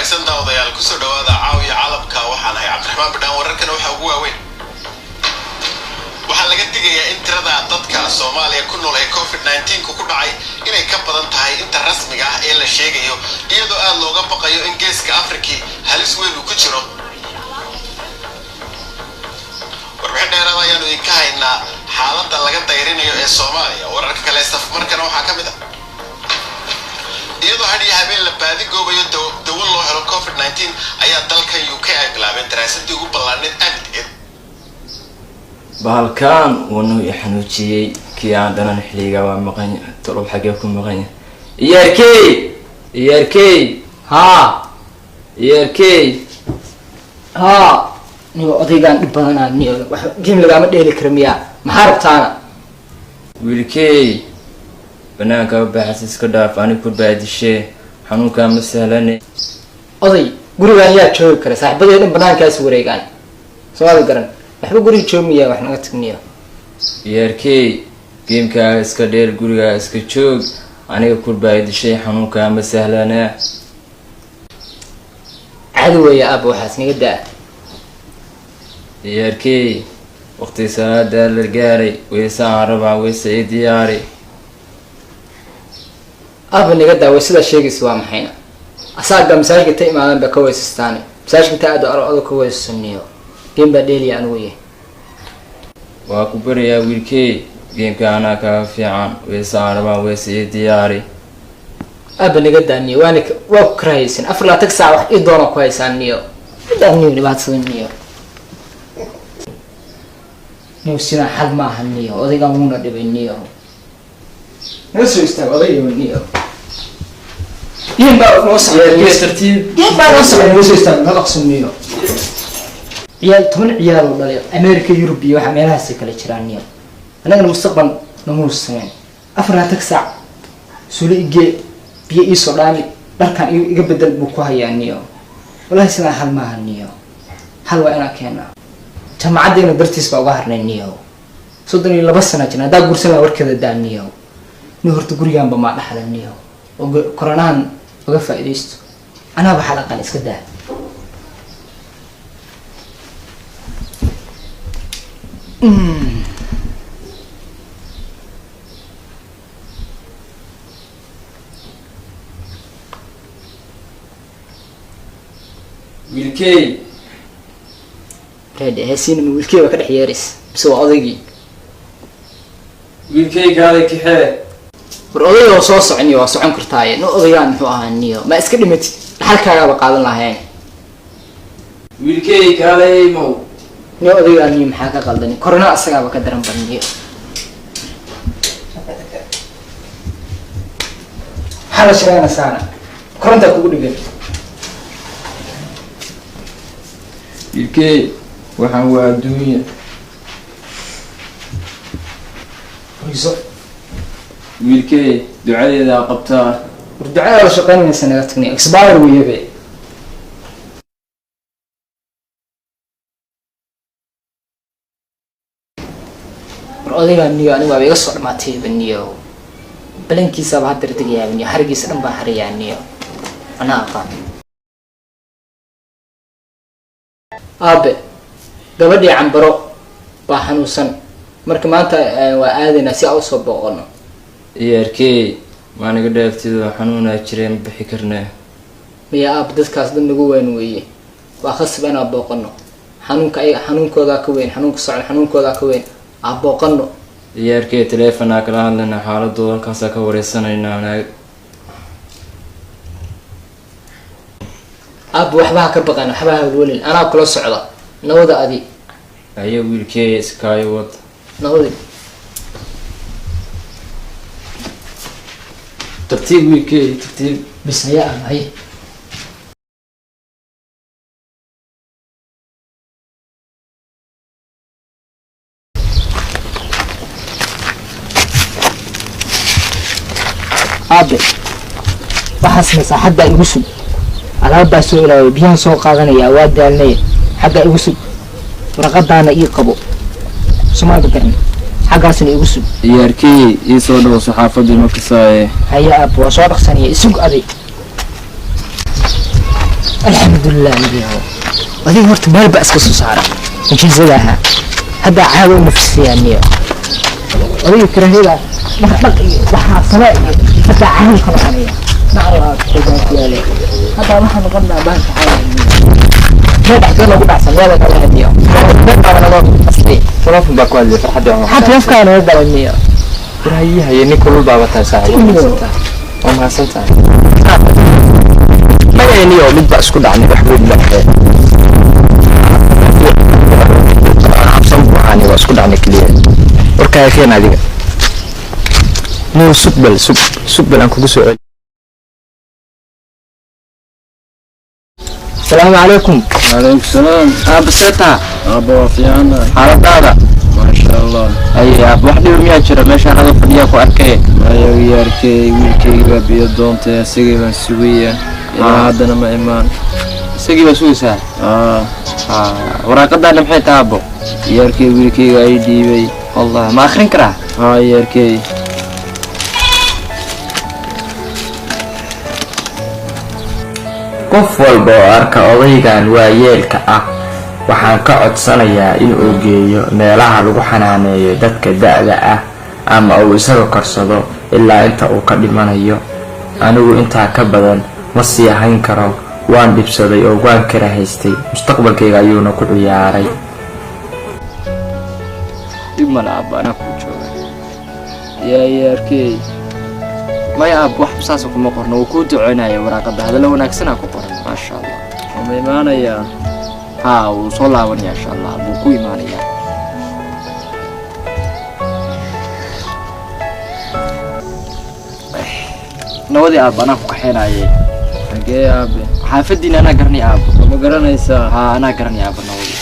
Wanaagsan daawadayaal, kusoo dhawaada Caawiya Caalamka. Waxaan ahay Cabdiraxmaan Bidhaan. Wararkana waxaa ugu waaweyn: waxaa laga digayaa in tirada dadka Soomaaliya ku nool ee COVID 19 ku dhacay inay ka badan tahay inta rasmiga ah ee la sheegayo, iyadoo aad looga baqayo in Geeska Afriki halis weyn uu ku jiro. Warbixin dheeraad ayaanu idinka haynaa xaaladda laga dayrinayo ee Soomaaliya. Wararka kale safmarkana waxaa ka mid ah iyadoo hadhiyo habeen la baadigoobayo dawo loo helo COVID 19 ayaa dalkan UK ay bilaabeen daraasadii ugu ballaarneed abid ee Bahalkan wuunuu i xanuujiyey. Kii aan dhanan xiliga waa maqanya. Tolob, xagee ku maqanya? Iyaarkey, iyaarkey! Haa. Iyaarkey! Haa, niyo, odaygaan dhib badanaa, niyo. Wax game lagaama dheeli kara miyaa? Maxaa rabtaana? Wiilkey, banaanka baxas iska dhaaf. Ani ku baadishee, xanuunkaa ma sahlane. Oday, gurigaan yaa joogi kara? Saaxiibadii dhan banaankaas wareegaan, soomaali garan. Waxba guriga joogi miyaa? Wax naga tagniyo. Iyaarkey, gamekaaga iska dheel, gurigaa iska joog. Aniga ku baadishay, xanuunkaa ma sahlana. Caadi weeye, aaba, waxaas naga daa. Iyaarkey, waqti salaadaa la gaaray. Weyse aan rabaa, weyse ii diyaari. Aaba, naga daa. Way sidaa sheegaysa waa maxayna? Asaaga masaajidka ta imaadan ba ka weysastaane. Masaajidka ta aado, aro ka weysasaniyo. Game baa dheeliya anigu yahay. Waa ku barayaa, wiilkey. Gameka anaa kaaga fiican. Weyse aan rabaa, weyse ii diyaari. Aaba, naga daa, niyo. Waana waa ku karahaysan 24 saac wax ii doona ku haysaan, niyo. Daa, niyo, dhibaatada, niyo. Niyo, sidaa xal maaha, niyo. Odaygaan wuuna dhibay, niyo. Naga soo istaag, odayo, niyo. Game baa noo socda. Iyaarkey, tartiib. Game baa noo socda. Naga soo istaag, naga dhaqso, niyo. Ciyaal, 10 ciyaal oo dhalay America, Yurub iyo waxa meelahaasay kala jiraan, niyo. Annagana mustaqbal namuu sameyn. 24 saac suuli igee, biyo iisoo dhaami, dharkan iga bedel buu ku hayaa, niyo. Wallahi sidaa xal maaha, niyo. Xal waa inaan keenaa. Jaamacaddeena dartiis baa uga harnay, niyo. 32 sana jirna. Haddaa guursan lahaa, warkeeda daa, niyo. Ni horta gurigaanba maa dhaxla, niyo, oo koronahan uga faa'iidaysto. Anaaba xal aqaan, iska daa. Wiilkey! Reede heesiina, ma wiilkey baa ka dhex yeerays mise waa odaygii? Wiilkey, kaalay, kaxee. War odayga oo soo soconiyo, waa socon kartaaye. No, odaygaan muxuu ahaa, niyo? Ma iska dhimatid, dhaxalkaagaaba qaadan lahayn. Wiilkey, kaalay mow. Niyo, odaygaan, niyo, maxaa ka qaldani? Korona asagaaba ka daran ban, niyo. Maxaa la sheegana saana korontaa kugu dhigan? Wiilkey, waxaan waa adduunya. Fariiso. Wiilkey, ducadeedaa qabtaa. War ducada la shaqeynaysa, naga tagnay, expire weyabe. War odaygaa, niyo, anigu waaba iga soo dhamaatayba, niyo. Balankiisaaba hadda degayaa, niyo. Xarigiisa dhan baan xariyaa, niyo. Anaa aqaan. Aabe, gabadhii Cambaro baa xanuunsan. Marka maanta waa aadaynaa si aan usoo booqono. Iyaarkey, maa naga dhaaftidoo? Xanuunaa jiree, ma bixi karnaa. Maya, aab, dadkaas dad nagu weyn weeye. Waa khasab inaan booqano. Xanuunka ay xanuunkoodaa ka weyn, xanuunka socon xanuunkoodaa ka weyn. Aan booqano. Iyaarkey, taleefonaa kala hadlaynaa, xaaladooda halkaasaa ka wareysanaynaa naag. Aab, waxba ha ka baqan, waxba ha welwelin. Anaa kula socda. Nawada adi. Ayo, wiilkey, iskaayo wad. Nawadi. Tartiib, wiilkey, tartiib. Bis, haya, aab, haye. Aabe, waxaa samaysaa, xaggaa igu sug. Alaab baa soo ilaaway, biyahan soo qaadanayaa, waa daalnaya. Xaggaa igu sug, warqadaana ii qabo. Somaada garan, xaggaasna igu sug. Iyaarkey, ii soo dhawo, saxaafadii ma kasaaye. Haye, aab, waa soo dhaqsanaya, isug aday. Alxamdulilah niyow, adiga horta meel baa iska soo saaray mujiisada ahaa. Hadda caawa u nafsiyaa niyo, adiga karaahiyada dhaqdhaq iyo waxaa same iyo hadda caawa ka noqonaya naclayaale. Hadda waxaa noqon lahaa baanka caawa meel dhaxdee lagu dhacsan meel laga hadiyo meel baa naga asli. Telefoon baa ku hadlay farxadda. Maxaa telefonkaa naga galay niyo? Warhayahaye, nin kulul baaba tahay saaxiib, waa mahadsan tahay. Magayniyo mid baa isku dhacnay, wax weyn maahe, cabsan buu ahaani, waa isku dhacnay keliya. Warkaaga keen adiga niyo, sug bal, sug sug bal, aan kugu soo celi. Asalaamu calaykum. Calaykum salaam. Aaba, seetaa? Aabba, waa fiicannahay. Xaaladaada? Maasha Allah. Haye aaba, wax dhiba miyaa jira? Meeshaan adoo fadhiyaa ku arkay. Maya wiyaarkey, wiilkaygi baa biyo doontay, isagii baan sugaya ilaa haddana ma imaan. Isagii baa sugaysaa? Aa. Waraaqadaana maxay tahay, aabo? Iyaarkey, wiilkayga ay dhiibay. Wallah, ma akrin karaa? Haa, iyaarkey. Qof walba oo arka odaygan waayeelka ah waxaan ka codsanayaa in uu geeyo meelaha lagu xanaaneeyo dadka da'da ah ama uu isaga korsado ilaa inta uu ka dhimanayo. Anigu intaa ka badan ma sii hayn karo, waan dhibsaday oo waan karahaystay, mustaqbalkayga ayuuna ku ciyaaray. Dhib male aabba, anaa kuu jooga. Yaa iyaarkey. Maya aab, wax saasa kuma qorno, wuu kuu duceynaya waraaqada, hadallo wanaagsanaa ku qoran, maasha Allah. Ma imaanayaa? Haa, wuu soo laabanaya insha Allah, wuu ku imaanayaa. Nawadii aabba, anaa ku kaxeynaaye. Xagee, aabe? Xaafadiina anaa garanay, aabbo. Ma garanaysaa? Haa, anaa garanay aabba, nawadi.